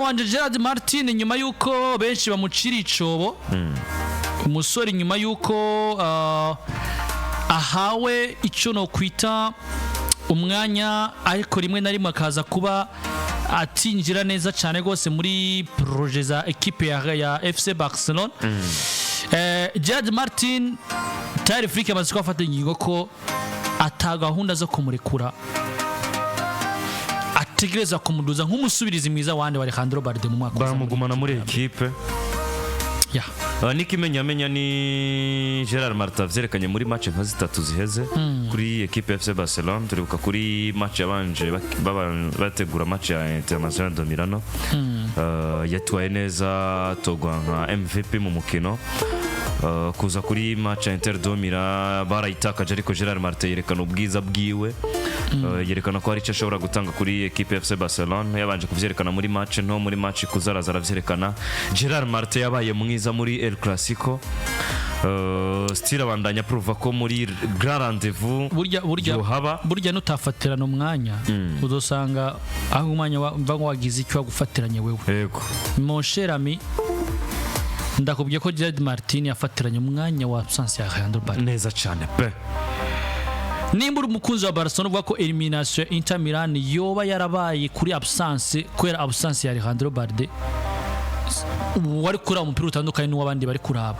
Wanje Gerard Martin, nyuma yuko benshi bamucira icobo, umusore nyuma yuko ahawe icyo no kwita umwanya, ariko rimwe na rimwe akaza kuba atinjira neza cyane rwose muri projet za ekipe ya FC Barcelona. Gerard Martin tayari Flick amaze kuba afata ingingo ko ata gahunda zo kumurekura, ategereza kumuduza nk'umusubirizi mwiza wande wa Alejandro Balde mu mwaka uza. Baramugumana muri ekipe. Ya. N'ikimenyamenya ni Gerard Martin vyerekanye muri match nka zitatu ziheze kuri ekipe FC Barcelona. Turibuka kuri match yabanje bategura match ya International de Milano. Yatwaye neza, togwa nka MVP mu mukino. Kuza kuri match ya Inter de Milan barayitakaje, ariko Gerard Martin yerekana ubwiza bwiwe. Yerekana ko hari icyo ashobora gutanga kuri ekipe FC Barcelona. Yabanje kuvyerekana muri match nto, muri match kuzaraza aravyerekana. Gerard Martin yabaye mwiza muri El Clasico. Still abandanya prouva ko muri grand rendez-vous Burya yohaba. Burya nutafatirana umwanya, uzosanga aho umwanya mva ngo wagize icyo wagufatiranye wewe. Mon cher ami, ndakubwiye ko Gerard Martin yafatiranye umwanya wa absence ya Alejandro Balde. Neza cyane pe. Nimba uri umukunzi wa Barcelona uvuga ko elimination ya Inter Milan yoba yarabaye kuri absence, kubera absence ya Alejandro Balde, wari kuraba umupira utandukanye n'uw'abandi bari kuraba.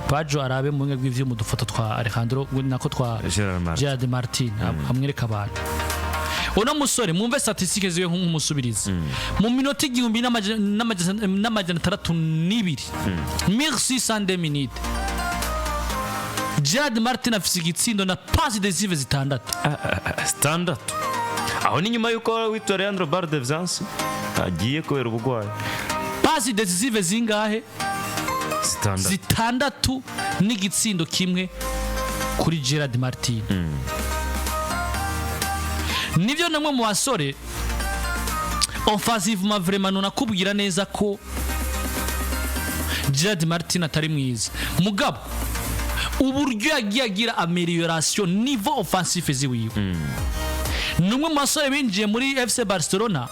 Bajo arabe mu bumwe bw'ivyuma udufoto twa Alejandro, nako twa Gerard Martin. Gerard Martin, amwereka abantu uno musore, mwumve statistique ziwe nk'umusubirizi mu minota 1602, 1602 minutes. Gerard Martin afise igitsindo na passe décisive zitandatu. Standatu aho ni nyuma yuko witwa Leandro Balde vyanse agiye kubera ubugwayi. Passe décisive zingahe? Zitandatu. Zitandatu n'igitsindo kimwe kuri Gerard Martin. Nibyo, namwe mu basore offensivement vraiment nunakubwira neza ko Gerard Martin atari mwiza, mugabo uburyo yagiye agira amélioration niveau offensif ziwiwe, ni umwe mu basore binjiye muri FC Barcelona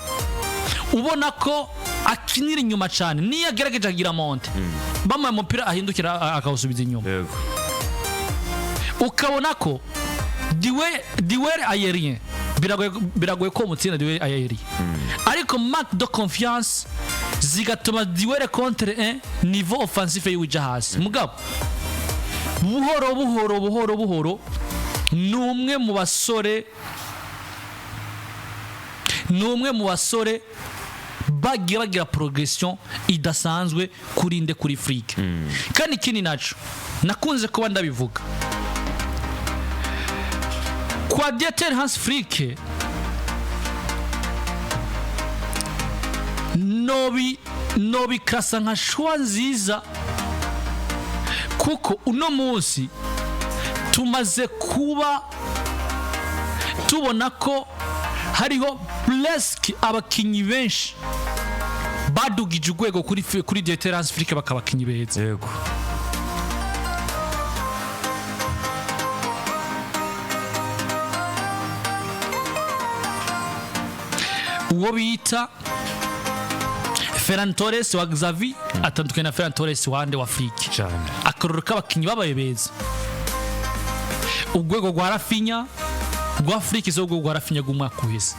ubona ko akinira inyuma cyane. Niyo agerageje agira montée, bamuhaye umupira ahindukira akawusubiza inyuma. Ukabona ko duel aérien biragoye ko umutsinda duel aérien, ariko manque de confiance zigatuma duel contre un niveau offensif yiwe ija hasi. Mugabo buhoro buhoro buhoro buhoro ni umwe mu basore bagiye bagira progression idasanzwe kuri nde? Kuri Flick. Kandi ikindi naco nakunze kuba ndabivuga kwa Dieter Hans Flick, nobi kasa nka choix nziza, kuko uno munsi tumaze kuba tubona ko hariho presque abakinyi benshi badugije urwego kuri Dieter Hans Flick, bakaba abakinyi beza. Uwo bita Ferran Torres wa Xavi atandukanye na Ferran Torres wande? Wa Flick. Akarorero k'abakinyi babaye beza, urwego rwa Raphinha rwa Flick zo urwego rwa Raphinha rw'umwaka uheze.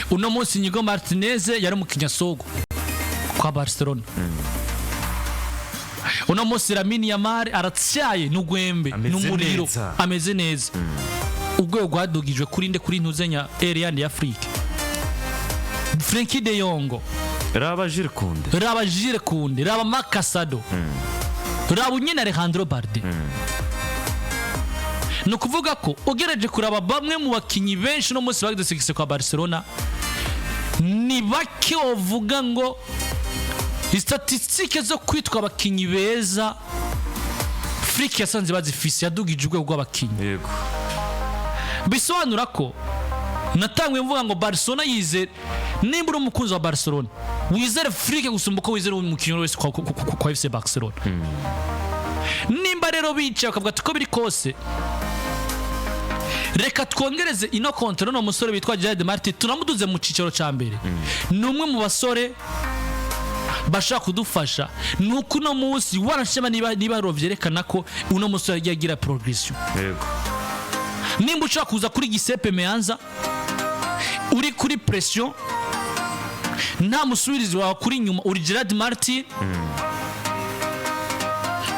Uno munsi Inigo Martinez yari umukinnyi asogo kwa Barcelona. Uno munsi Lamine Yamal aratyaye n'ugwembe Ameze n'umuriro. neza. Ameze neza. Urwego rwadugijwe kuri nde? Kuri ntuzenya Eliane ya Flick. Frenkie de Jong. Raba Jules Koundé. Raba Jules Koundé, raba Marc Casado, raba unyine Alejandro Balde. Ni ukuvuga ko ugerageje kuraba bamwe mu bakinnyi benshi uno munsi bagize succès kwa Barcelona, ni bake wavuga ngo statistique zo kwitwa abakinnyi beza Flick yasanze bazifise, yadugije urwego rw'abakinnyi. Bisobanura ko natangwe mvuga ngo Barcelona yize, nimba uri umukunzi wa Barcelona wizere Flick gusumba uko wizere umukinnyi wese kwa FC Barcelona. Nimba rero bicaye bakavuga ati ko biri kose Reka twongereze ino contrat uno musore witwa Gerard Martin, tunamuduze mu cicaro ca mbere. Ni umwe mu basore bashobora kudufasha. Ni uko uno munsi warashema niba vyerekana ko uno musore yagiye agira progression. Nimba ushobora kuza kuri Giuseppe Meazza uri kuri pression, nta musubirizi wawe kuri inyuma, uri Gerard Martin,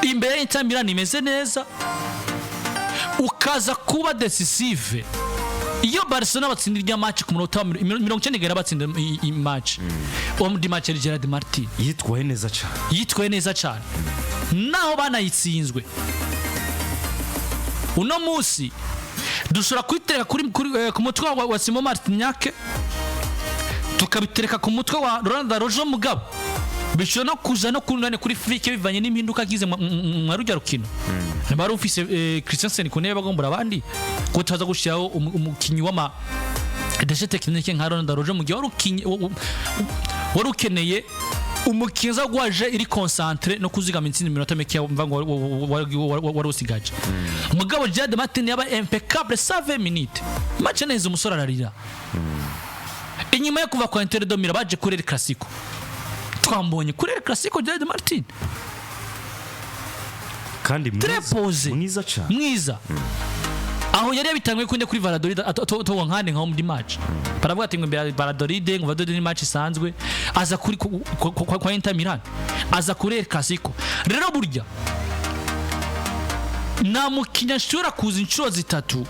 imbere y'Inter Milan imeze neza, ukaza kuba decisive. Iyo Barcelona batsinda irya match ku munota wa 90 igera batsinda match, uwo muri match yari Gerard Martin. Yitwaye neza cyane. Yitwaye neza cyane naho banayitsinzwe. Uno munsi dushobora kuyitereka ku mutwe wa Simon Martignac, tukabitereka ku mutwe wa Ronald Araujo, mugabo bishobora no kuza no kunane kuri Flick bivanye n'impinduka agize mwa rujya rukino. Niba ufise Christensen ku ntebe bagombora abandi, ko tuza gushyiraho umukinyi w'ama déchets techniques nka Ronald Araujo mu gihe wari ukeneye umukinyi aza guhaje iri concentré no kuzigama intsinzi iminota mike mva ngo wari usigaje. Mugabo Gerard Martin yaba impeccable 120 minutes, match neza, umusore ararira. Inyuma yo kuva kwa Inter de Milan baje kuri El Clasico, twambonye kuri El Clasico Gerard Martin kandi très mwiza, posé. Mwiza cyane. Mwiza. Aho yari yabitanguye kunde kuri Valladolid atowa nkande nkaho muri match baravuga ati ngo imbere ya Valladolid, ngo Valladolid ni match isanzwe, aza kuri kwa Inter Milan, aza kuri El Clasico. Rero burya nta mukinnyi ashobora kuza inshuro zitatu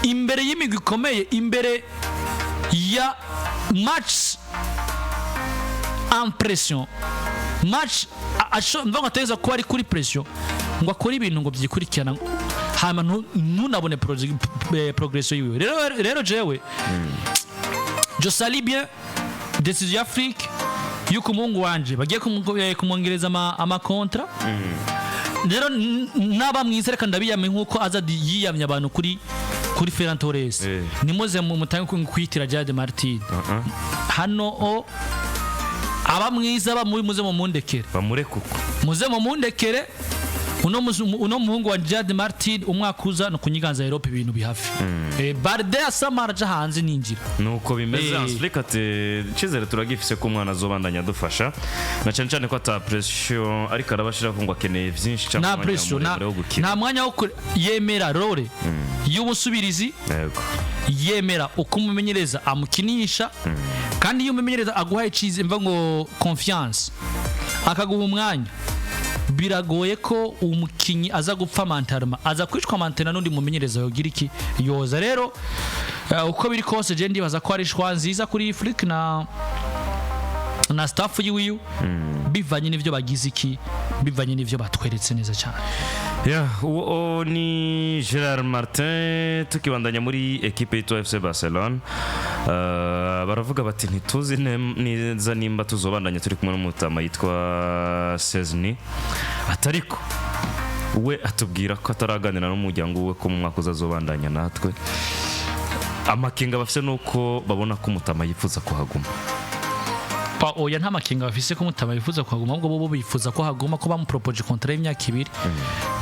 imbere y'imigwi ikomeye, imbere ya match en pression, match mvuga ngo ategereza kuba ari kuri pression, ngo akore ibintu ngo byikurikirana, hama ntunabone progression yiwe. Rero jewe je salue bien décision ya Flick yuko umuhungu wanje bagiye kumwongereza ama contrat. Rero naba mwiza, reka ndabiyame nkuko aza yiyamye abantu kuri Ferran Torres. Nimuze mutange kwitira Gerard Martin. Hano o aba mwiza, aba mubi, muze mumundekere. Bamureke uko. Muze mumundekere. Uno muhungu wa Gerard Martin umwaka uza no kunyiganza Europe, ibintu bihafi. Balde asamara aja hanze ninjira. Nuko bimeze. Eh. Hans ati icyizere turagifise ko umwana azobandanya adufasha, na cyane cyane ko ata pression ariko arabashira ko ngo akeneye vyinshi cyangwa nta umwanya pression, nta muremure wo gukina. Nta mwanya wo yemera role y'ubusubirizi, yemera uko umumenyereza amukinisha. Kandi iyo umumenyereza aguhaye icyize, mva ngo confiance, akaguha umwanya, biragoye ko umukinyi aza gupfa mentalement, aza kwicwa mentalement n'undi mumenyereza yogira iki yoza. Rero uko biri kose, je ndibaza ko ari choix nziza kuri Flick na staff yiwiwe, bivanye n'ivyo bagize iki, bivanye n'ivyo batweretse neza cyane. Yeah, uwo ni Gerard Martin. Tukibandanya muri ekipe yitwa FC Barcelona, baravuga bati ntituzi neza nimba tuzobandanya turi kumwe n'umutama yitwa Szczesny, atariko we atubwira ko ataraganira n'umuryango we ko mu mwaka uzazobandanya natwe. Amakenga bafite nuko babona ko umutama yifuza kuhaguma. Oya, nta makenga bafise ko mutama bifuza kuhaguma, ahubwo bo bifuza ko haguma, ko bamupropoje contrat y'imyaka 2.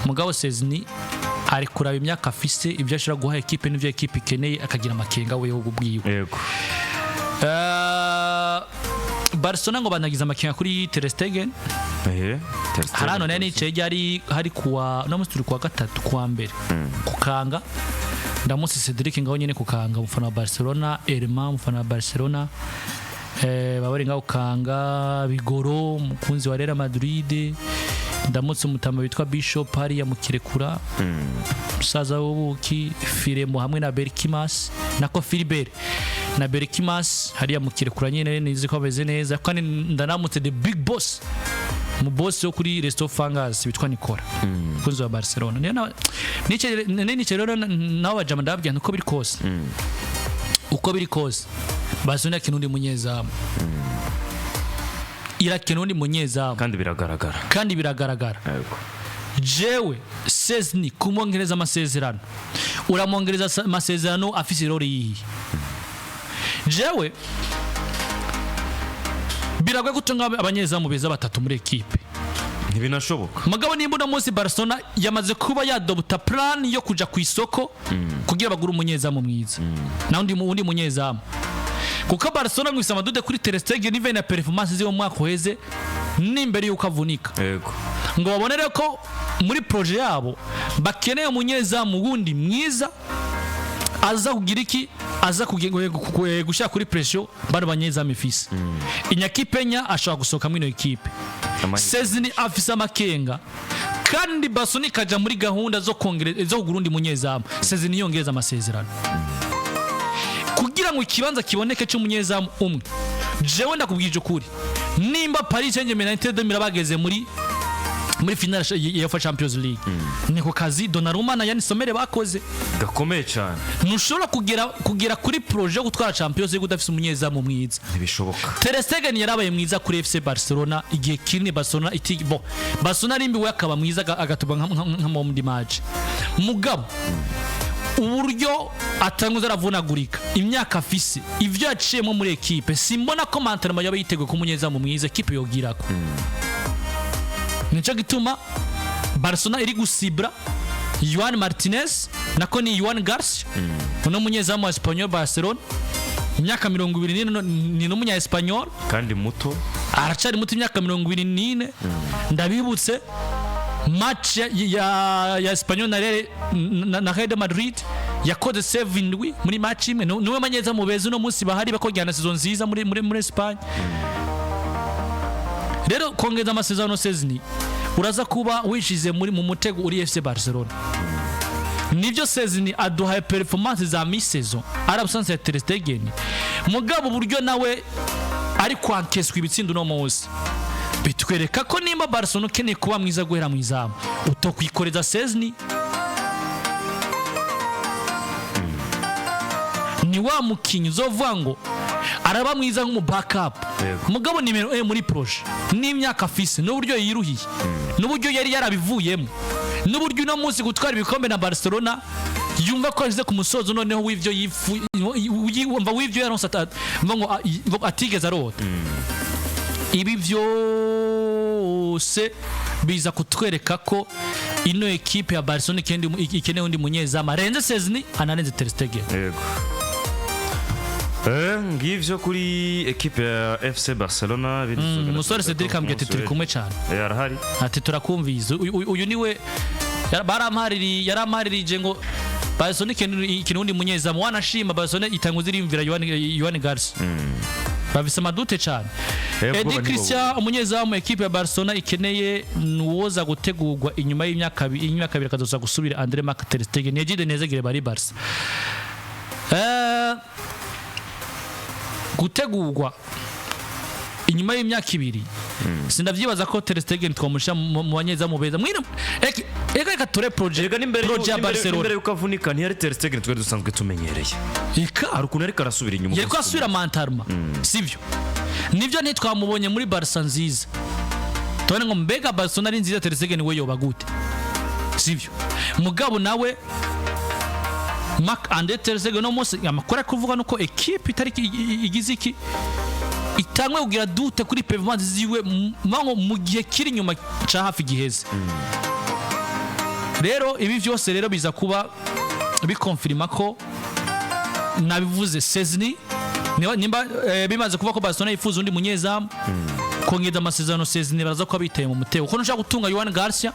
Mugabo Szczesny ari kuraba imyaka afise, ibyo ashobora guha ekipe n'ibyo ekipe ikeneye, akagira amakenga we ubwiwe. Barcelona ngo banagize amakenga kuri Ter Stegen. Ter Stegen. Hari hano nari nicaye ryari, hari kuwa, no munsi turi kuwa gatatu, kuwa mbere kukanga. Ndamusi Cedric ngaho nyene kukanga, umufana wa Barcelona, Elma umufana wa Barcelona, babari ngaho kukanga, Bigoro umukunzi wa Real Madrid. Ndamutse umutama witwa Bishop hariya mu Kirekura, umusaza w'ubuki Firemo hamwe na Berkimas, nako Philibert na Berkimas hariya mu Kirekura nyene, nizi ko bameze neza. Kandi ndanamutse the big boss, mu boss wo kuri Resto Fangas witwa Nicola, umukunzi wa Barcelona. Niyo nice rero nawe bajama ndababwira nti uko biri kose, uko biri kose, Barcelona irakina undi munyezamu, irakina undi munyezamu. Kandi biragaragara. Kandi biragaragara. Jewe Szczesny kumwongereza amasezerano, uramwongereza amasezerano afise role yihe? Jewe biragoye gutunga abanyezamu beza batatu muri ekipe. Ntibinashoboka. Mugabo nimba uno munsi Barcelona yamaze kuba yadopta plan yo kuja ku isoko kugira bagure umunyezamu mwiza na undi munyezamu, kuko Barcelona ngo ifise ama doutes kuri Ter Stegen ive na performance ziwe mu mwaka uheze n'imbere yuko avunika, ngo babonere ko muri projet yabo bakeneye umunyezamu wundi mwiza aza kugira iki, aza gushyira kuri pression bano banyezamu ifise. Iñaki Peña ashobora gusohoka muri ino ekipe. Szczesny afise amakenga, kandi Barcelona ikaja muri gahunda zo kongere zo kugura undi munyezamu. Szczesny yongereza amasezerano kugira ngo ikibanza kiboneke cy'umunyezamu umwe. Jewe ndakubwije ukuri, nimba Paris Saint-Germain na Inter de Milan bageze muri finale ya UEFA Champions League, ni ku kazi Donnarumma na Yann Sommer bakoze gakomeye cyane. Ntushobora kugera kuri projet yo gutwara Champions League udafise umunyezamu mwiza. Ntibishoboka. Ter Stegen yarabaye mwiza kuri FC Barcelona igihe kinini. Barcelona iti bon, Barcelona ari we akaba mwiza, agatuba nka mu match. Mugabo uburyo atanguza aravunagurika, imyaka afise, ivyo yaciyemo muri ekipe, simbona ko mentalement yaba yiteguye ko umunyezamu mwiza ekipe yogirako. Nico gituma Barcelona iri gusibra Juan Martinez, nako ni Juan Garcia, uno munyezamu wa Espanyol Barcelona, imyaka 24, ni n'umunya Espanyol. Kandi muto. Aracari muto, imyaka 24. Ndabibutse match ya Espanyol na Real de Madrid, yakoze save indwi muri match imwe. Niwe manyezamu beza uno munsi bahari bakogana saison nziza muri Espagne. Rero kongeza amasezerano Szczesny, uraza kuba wishize muri mu mutego uri FC Barcelona. Nibyo, Szczesny aduhaye performance za mi-saison ari absence ya Ter Stegen, mugabo uburyo nawe ari kwankeswa ibitsindo uno munsi bitwereka ko nimba Barcelona ukeneye kuba mwiza guhera mu izamu, utokwikoreza Szczesny. Ni wa mukinyi uzovuga ngo araba mwiza nk'umu backup, mugabo nimero muri projet, n'imyaka afise, n'uburyo yiruhiye, n'uburyo yari yarabivuyemo, n'uburyo uno munsi gutwara ibikombe na Barcelona yumva ko ageze ku musozo noneho w'ivyo yifu yumva w'ivyo yaronse, mva ngo atigeze arota. Ibi byose biza kutwereka ko ino ekipe ya Barcelona ikeneye undi munyezamu arenze Szczesny, anarenze Ter Stegen. Yego. Ngivyo kuri ekipe ya FC Barcelona. Umusore Cedric ambwiye ati turi kumwe cyane. Arahari. Ati turakumviza. Uyu niwe yaramparirije ngo Barcelona ikeneye undi munyezamu. Wanashima Barcelona itanguza iriyumvira Joan Garcia, bafise ama doutes cyane. Ubwoba Edi ni Christian, umunyezamu ekipe ya Barcelona ikeneye nuwoza gutegurwa inyuma y'imyaka 2 akazoza gusubira Andre Marc Ter Stegen. Yegide Nezegire bari Barca. Gutegurwa inyuma y'imyaka 2, sindavyibaza ko Ter Stegen twamushyira mu banyezamu beza. Mwino eka ture projet Erega n'imbere projet ya n'imbere Barcelona. yuko avunika, ntiyari Ter Stegen twari dusanzwe tumenyereye. Eka. Hari ukuntu ariko arasubira inyuma. Yariko asubira mentalement, sivyo? Nivyo, ntitwamubonye muri Barca nziza, tubone ngo mbega Barcelona ari nziza, Ter Stegen we yoba gute, sivyo? Mugabo nawe Marc Andre Ter Stegen no munsi amakuru ari kuvuga nuko ekipe itari igize iki, itangwe kugira doute kuri performance ziwe mango mu gihe kiri inyuma ca hafi giheze. Rero ibi byose rero biza kuba bikonfirima ko nabivuze, Szczesny nimba bimaze kuva ko Barcelona yifuza undi munyezamu, kongeza amasezerano Szczesny baraza kuba biteye mu mutego, kuko ntushobora gutunga Joan Garcia,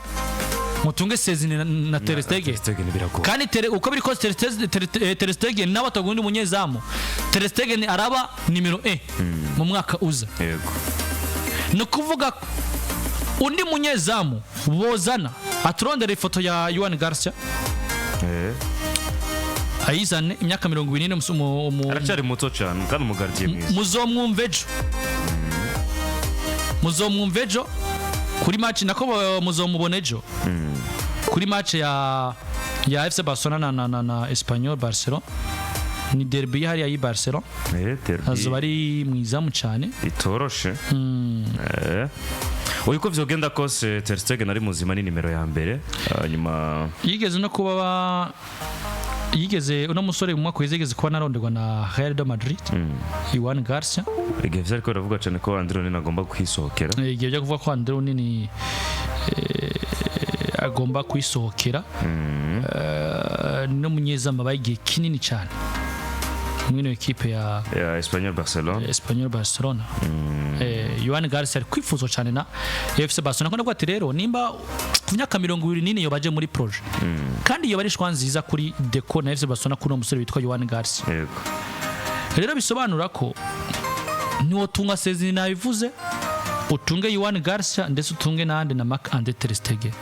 mutunge Szczesny na Ter Stegen. Ter Stegen biragoye. Kandi uko biri kose Ter Stegen nawe ataguha undi munyezamu, Ter Stegen araba nimero 1 mu mwaka uza. Ni ukuvuga ko undi munyezamu bozana, aturondera ifoto ya Joan Garcia, ayizane, imyaka 24. Aracyari muto cyane kandi umu gardien mwiza. Muzomwumva ejo kuri match, nako muzomubona ejo kuri match ya FC Barcelona na Espanyol Barcelona. Ni derby hariya y'i Barcelona. Derby azoba ari mwizamu cyane. Itoroshe. Uyu uko vyogenda kose, Ter Stegen ari muzima ni nimero ya mbere, hanyuma Yigeze no kuba yigeze uno musore mu mwaka uheze yigeze kuba naronderwa na Real de Madrid, Joan Garcia. Igihe vyariko biravuga cyane ko Andre Onana agomba kwisohokera. Igihe byo kuvuga ko Andre Onana Agomba kwisohokera. N'umunyezamu abaye igihe kinini cyane muri ino ekipe ya Ya Espanyol Barcelona. Espanyol Barcelona. Joan Garcia ari kwifuzwa cyane na FC Barcelona, ko ndavuga ati rero nimba ku myaka 24 yobaje muri projet, kandi yoba ari choix nziza kuri Deco na FC Barcelona kuri uwo musore witwa Joan Garcia. Rero bisobanura ko ntiwotunga Szczesny, nabivuze, utunge Joan Garcia, ndetse utunge n'ahandi na Marc Andre ter Stegen.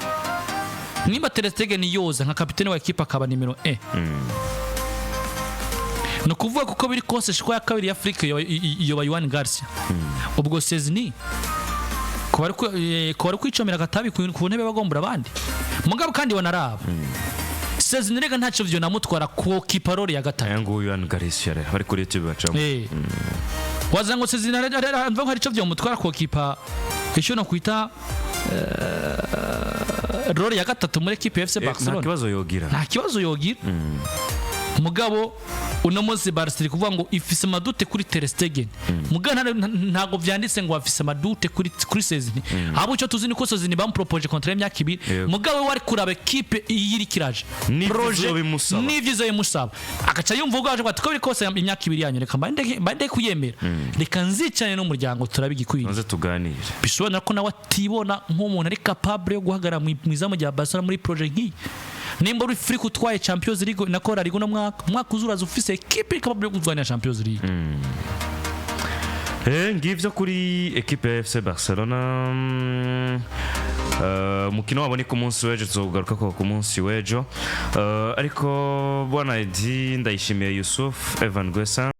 Nimba ter Stegen yoza nka kapitene wa ekipe akaba nimero 1, ni ukuvuga kuko biri kose choix ya kabiri ya Flick yoba Joan Garcia. Ubwo Szczesny kuba ari kwicomera agatabi ku ntebe bagombora abandi. Mugabo kandi wanaraba Szczesny rega, ntacyo vyo namutwara ku kipa role ya gatatu. Aya nguyu Joan Garcia rero bari kuri YouTube bacamo. Waza ngo Szczesny mva ko hari icyo vyomutwara ku kipa, icyo no kwita role ya gatatu muri ekipe ya FC Nta Barcelona. kibazo yogira. Nta kibazo yogira. Mugabo uno munsi Barca iri kuvuga ngo ifise ama doutes kuri Ter Stegen. Mugabo ntago vyanditse ngo afise ama doutes kuri Szczesny. Ahubwo icyo tuzi ni ko Szczesny bamupropoje contrat y'imyaka 2. Mugabo we wari kuraba ekipe iyi iri kiraje N'ivyo Projet- izobimusaba. N'ivyo izobimusaba, agaca yumva ubwo aje ati ko biri kose imyaka 2 yanyu reka mbande kuyemera, reka nzicane n'umuryango turabigikwiriye. Maze tuganire. Bisobanura ko nawe atibona nk'umuntu ari capable yo guhagarara mu izamu rya Barcelona muri projet nk'iyi. Nimba uri Flick utwaye Champions League na La Liga uno mwaka, umwaka uzuraza ufise ekipe iri capable yo kurwanira Champions League. Ngivyo kuri ekipe ya FC Barcelona. Umukino wabo ni ku munsi w'ejo, tuzogaruka ko ku munsi w'ejo. Ariko bwana Edi Ndayishimiye Yusuf Evan Gwesa.